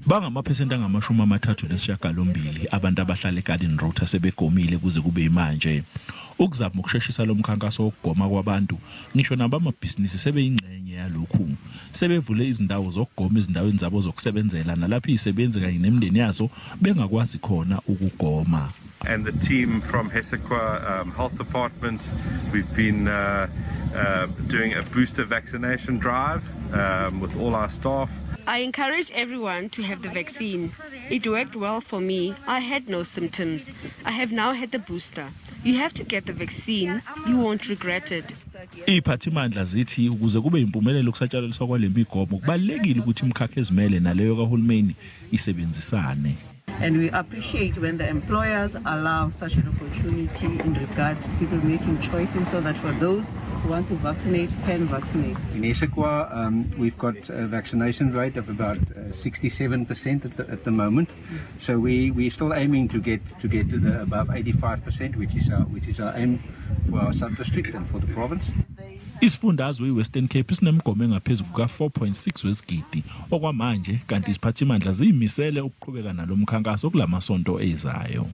Bangamaphesenti angama-38 abantu abahlala eGarden Route asebegomile kuze kube imanje. Ukuzama ukusheshisa lo mkhankaso wokugoma kwabantu, ngisho nabamabhizinisi sebeyingxenye yalokhu. Sebevule izindawo zokugoma ezindaweni zabo zokusebenzela nalapho izisebenzi kanye nemindeni yazo bengakwazi khona ukugoma. And the team from Hessequa Health Department, we've been doing a booster vaccination drive with all our staff. I encourage everyone to have the vaccine. It worked well for me. I had no symptoms. I have now had the booster. You have to get the vaccine. You won't regret it. Iziphathimandla zithi ukuze kube impumelelo ukusatshalaliswa kwale migomo, kubalulekile ukuthi imikhakha ezimele naleyo kahulumeni isebenzisane. And we appreciate when the employers allow such an opportunity in regard to people making choices so that for those who want to vaccinate can vaccinate. In Hessequa, we've got a vaccination rate of about 67% at the moment. So we're still aiming to get to the above 85%, which is our aim for our sub-district and for the province. Isifundazwe iWestern Cape sinemigomo engaphezu kuka-4.6 wezigidi okwamanje, kanti iziphathimandla ziyimisele ukuqhubeka nalo mkhankaso kulamasonto ezayo.